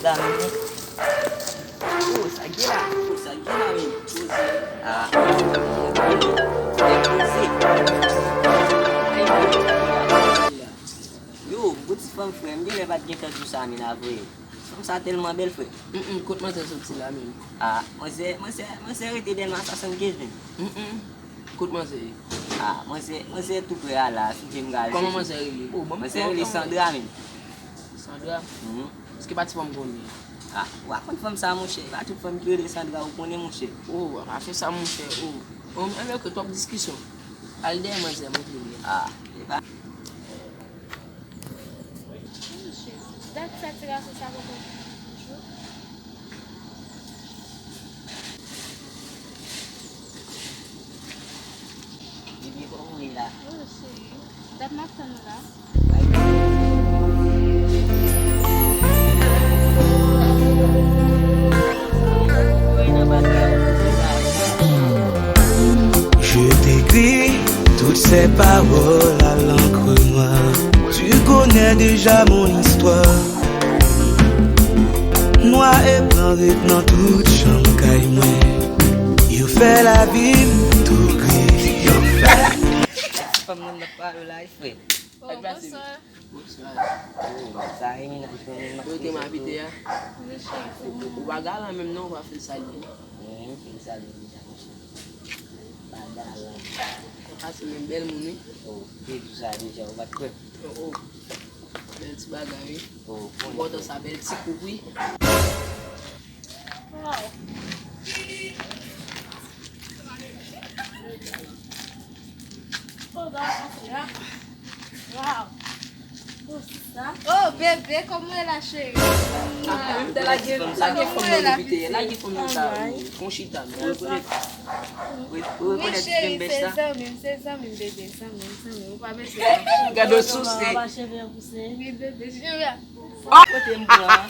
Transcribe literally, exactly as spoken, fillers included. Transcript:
Sa menm. Oh, sa gen la. Oh, sa gen la menm. Poze. Ah. Poze. Yo, gwo ti fanm frè, m genlè pa t gentan di w sa menm avwe. Fanm sa tèlman bèl frè. Mm, mm, kot manzè soti la menm? Ah, manzè, manzè, manzè rete Dèlma swasannkenz menm. Mm, mm. Kot manzè ye? Ah, manzè, manzè tou prè a la, si w vle m ka al chèche. Kòman manzè rele? Oh, ban m Manzè rele Sandra menm. Sandra? Mhm. Èske pa ti fanm konnen? Ah, w a konn fanm sa monchè, e pa tout fanm ki rele Sandra ou konnen monchè. Oh, afè sa monchè, oh. Oh, m enmen ke twòp diskisyon. Al dèyè manzè, montre m li. Ah, e pa. Oh, Jezi. Dat sa ti gason sa poko jou. Ebyen, kòman w ye la? Oh, cheri. Dat m ap tann ou la. Je t'écris toutes ces paroles à l'encre noire. Tu connais déjà mon histoire. Nwa e blan ret nan tout chanm kay mwen. Yo fè lavi m tou gri. Yo fè. Fanm nan nan pale la, frè. Oh, bonswa. Bonswa. Oh, sa e mennaj mwen menm. Kote m abite a? Wi, cheri, se mwen. Ou pa galan menm non, ou pa fin salye. Wi, m fin salye deja, monchè. Pa galan. Ou pase menm bèl moun, wi. Oh, te di sa deja, ou pa t kwè. Oh, oh. Bèl ti bagay, wi. Oh, bon. Ou kontan sa, bèl ti koup, wi. Wow. Oh, gade sa. Wow. Oh, sista. Oh, bebe, kòman w ye la, cheri? Ah, m te lage, lage fanm nan lopitè, lage fanm nan sa, oh, fon chita, non, rekonèt. Wi, cheri, se zanmi m, se zanmi m, bebe, zanmi m, zanmi m. Ou pa bezwen sa. Gade w souse. Wi, bebe, cheri. Kote m pran?